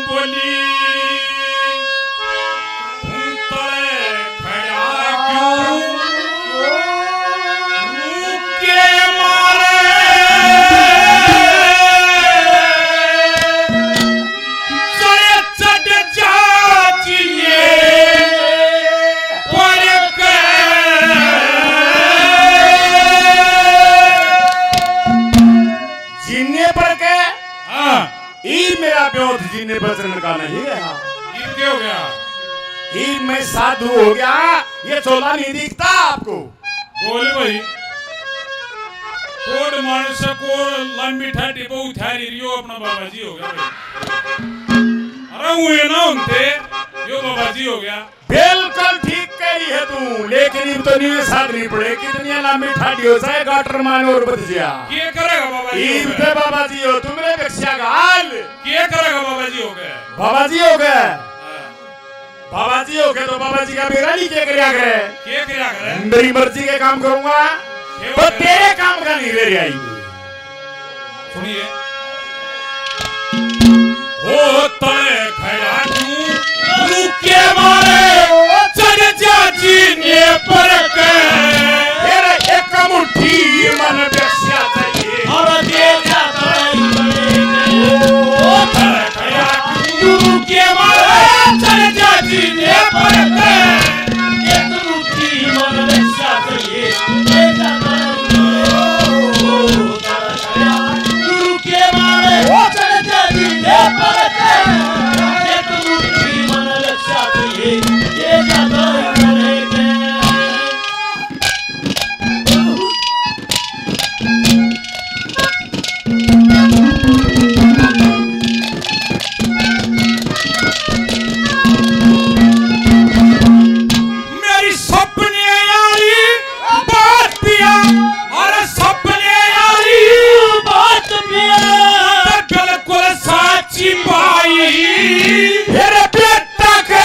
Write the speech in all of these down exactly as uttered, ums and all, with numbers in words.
बोली, तू तले खड़ा क्यों? रुके मारे, चढ़, चढ़ जा जिन्हें पर के। जिन्हें पर के? हाँ। ई मेरा ब्योत जिन्हें पर चढ़न का नहीं रहा। ई क्या हो गया? ई मैं साधु हो गया, ये चोला नहीं दिखता आपको? बोल भाई। कोड मानस को लंबी ठाटी बहुत थारी रियो अपना बाबा जी हो गया भाई। अरे वो ये ना होते, यो बाबा जी हो गया। बिल्कुल ठीक कह रही है तू, लेकिन इब तो न्यू साधनी पड़े, कितनी लंबी ठाटी हो जाए, गाटर मान और बच गया। के करेगा बाबा जी इब हो गए? ते बाबा जी हो, तुमने बख्शिया का हाल। के करेगा बाबा जी हो गए? बाबा जी हो गए। हाँ। बाबा जी हो गए तो बाबा जी का बेरा नहीं के करया करे? के करया करे? मेरी मर्जी के काम करूंगा, के पर करे? तेरे काम का नहीं ले रहा। सुनिए। हो तले खड़ा क्यों? रुके मारे, चढ़ जा जिन्हें पर के। तेरे एक मुट्ठी मन बख्शिया चाहिए। और दे जा तले। हो तले खड़ा क्यों? रुके मारे, चढ़ जा जिन्हें पर के। एक मुट्ठी मन बख्शिया चाहिए। दे जा तले। मेरी सपने आली बात पिया, अरे सपने आली बात पिया, तो बिल्कुल साची पाई। मेरे बेटा के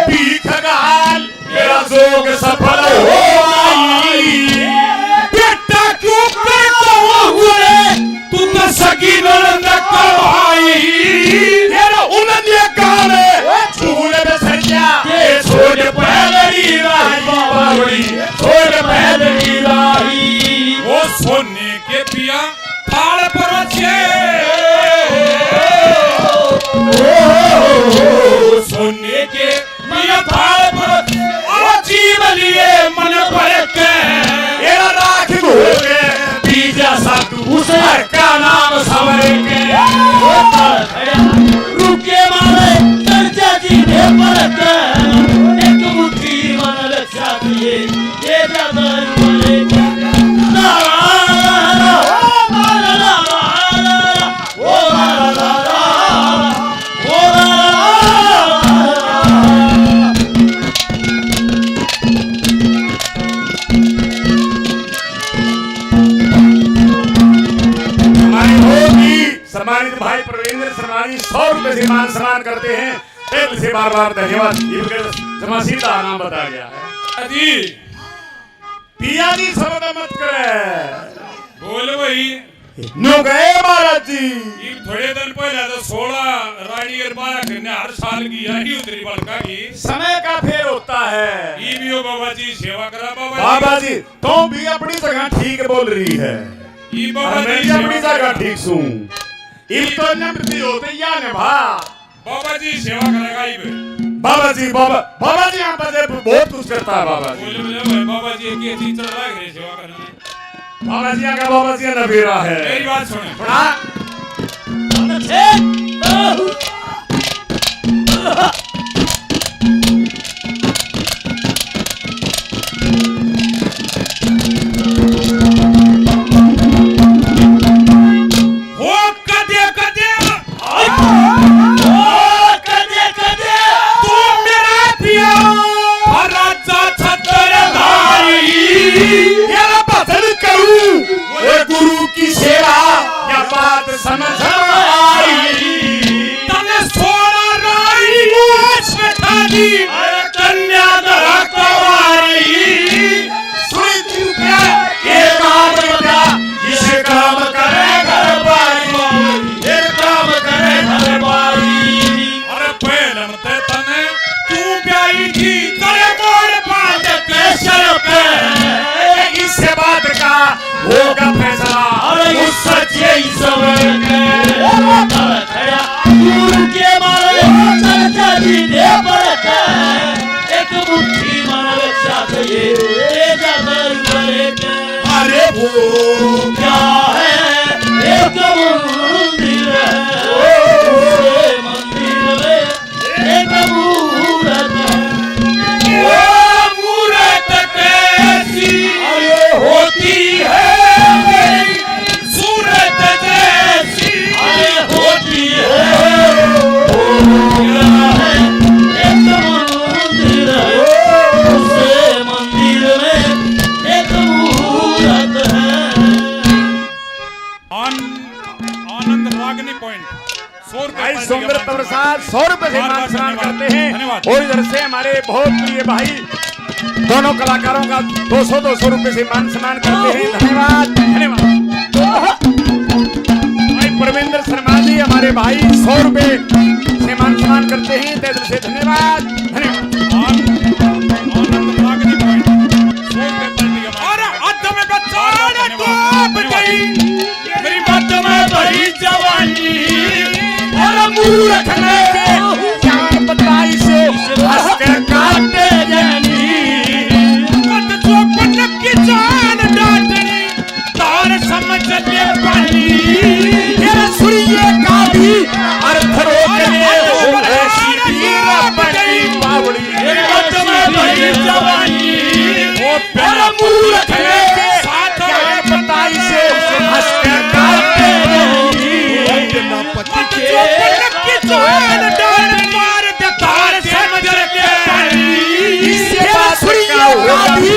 भीख गाल, मेरा जोग सफल हो आई। बेटा क्यों करता हुआ हुए, तू तो सगी ननद का भाई। तेरा उन्नत ये गाल है, झूल में सजा के छोड़ पैदली राही बावड़ी, छोड़ पैदली राही। वो सोने के पिया थाल पर रखे, ओ सोने के पिया थाल पर, ओ जीव लिए मन भर के। एरा राख घोल के पी जा साधु, उस हर का नाम संवर के। ओ रुके मारे, चढ़ जा जिन्हें पर के। एक मुट्ठी मन लग जाती है, ये ज्यादा रुके। ला, ला, ला, ला, ओ ला, ला, ला, ला, ला, ला, ला, ला, ओ ला, ला, ला, ला, ला, ला, ला। हमारी होगी सम्मानित भाई प्रवीण शर्मा जी सौ रुपए से मान सम्मान करते हैं। दिल से बार बार धन्यवाद। इनके जमा सीधा नाम बताया गया है। जी। पिया जी शब्द मत करे। बोल भाई। न्यू गए महाराज जी। ये थोड़े दिन पहले तो सोलह रानी और बारह कन्या हर साल की यही उतरी बलका की। समय का फेर होता है। ये भी हो बाबा जी सेवा करा बाबा जी। बाबा जी, तू भी अपनी जगह ठीक बोल रही है। ये बाबा और मैं जी भी अपनी सेवा जगह करा। ठीक सूं। इब तो नमती होते या ने भा। बाबा जी सेवा करेगा इब। बाबा जी, बाबा, बाबा जी यहाँ पर बहुत कुछ करता है बाबा जी। बोले, बोले, बोले, बाबा जी एक ये चीज चढ़ रहा है, सेवा करने। बाबा जी आगे, बाबा जी नबीरा है। मेरी बात सुने। सुना। हो कदे कदे, हो कदे कदे, तू मेरा पिया, राजा छत्रधारी, तेरा भजन करूं, ओए गुरु की सेवा, या बात वो क्या है? एक मंदिर है, उस मंदिर में एक मूरत है। वो मूरत कैसी होती है, सूरत जैसी होती है। वो क्या है? एक मंदिर है, उस मंदिर में एक मूरत है। आन-, आनंद रागनी पॉइंट, सौ रुपए भाई पार्टी का सुंदर मान सम्मान। प्रसाद सौ रुपए से बार बार मान सम्मान धन्यवाद। करते हैं। धन्यवाद। और इधर से हमारे बहुत प्रिय भाई दोनों कलाकारों का दो सौ, दो सौ रुपए से मान सम्मान करते हैं। धन्यवाद, धन्यवाद। भाई परमेंद्र शर्मा जी हमारे भाई सौ रुपए से मान सम्मान करते हैं, तहे दिल से धन्यवाद। धन्यवाद। और, और नंबर लाख जी पॉइंट। सौ रुपए पार्टी का मान। और अदम बचाड़ धन्यवाद, टोप धन्यवाद। गई, मेरी बात में भरी जवानी। और मूरख ने क्या बताई से हंस के काटे जानी। मत जो पटक की जान डांटनी। तार समझ ले पानी, तेरे सुरिये का भी अर्थ रोक ले। ओ ऐसी पीरा पड़ी बावड़ी, तेरे मत में भरी जवानी। ओ तेरे मूरख ने साथ क्या बताई से हंस के काटे जानी। मत जो पटक की जान डांट मार दे, तार समझ ले पानी। इससे तेरे बात सुरिये का का होगा भी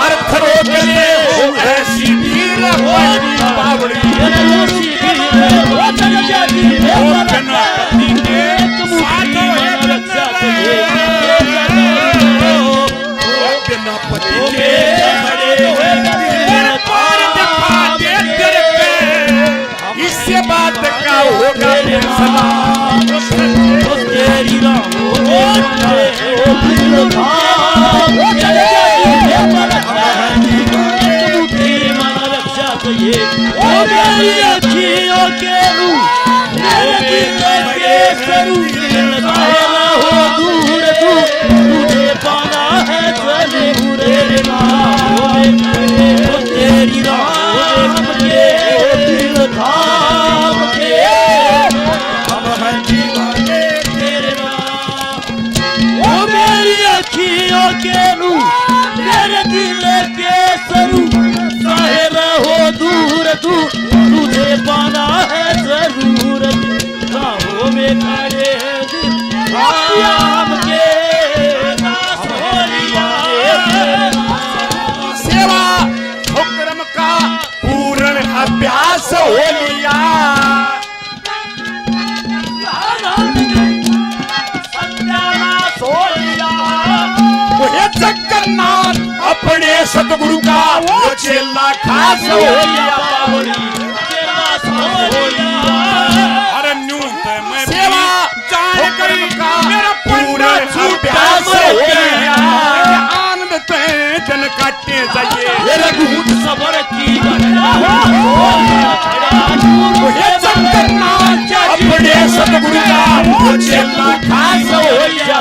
अर्थ रोक ले। ओ ऐसी पीर वाली बावड़ी। ओ बिना पति के साथ हो, एक बिना पति के खड़े हुए तेरे पार दिखा दे तेरे पे। इससे बात का होगा फैसला। ओ तेरी राह, ओ तेरे, ओ दिल था, ओ तेरे, ओ तेरे, मुट्ठी में रक्षा चाहिए। ओ मेरी अखियों के नूर, मेरे दिल के सरू, काहे ना हो दूर तू, तुझे पाना है जरूर। तेरी राह, ओ तेरी राह, ओ दिल थाम के, हम हैं दीवाने तेरे नाम। ओ मेरी अखियों के नूर, मेरे दिल के सरू, काहे ना हो दूर तू, तुझे पाना है जरूर। राहों में खड़े हैं दिल थाम के, दास हो लिया। सेवा हुक्म का पूर्ण अभ्यास हो लिया। सत्यानाश हो लिया। वो हे जगन्नाथ, अपने सतगुरु का वो चेला खास हो लिया। अरे न्यू तो मैं सेवा जान करी का मेरा पूरा अभ्यास हो गया। आनंद ते जन काटे जाइए। ये रघुत सबर की ये जगन्नाथ अपने सतगुरु का चेला खास हो गया।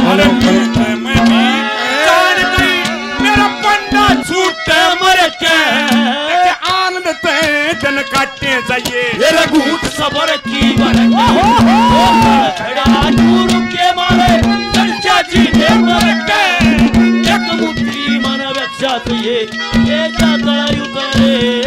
अरे न्यू तो मैं जान करी मेरा पंडा छूटे मर के। आनंद ते जन काटे जाइए। ये रघुत सबर की बरकत। खड़ा नूर के मारे, चर्चा जी ने मर के। एक मुट्ठी मन रक्षा चाहिए, ये जाता उतारे।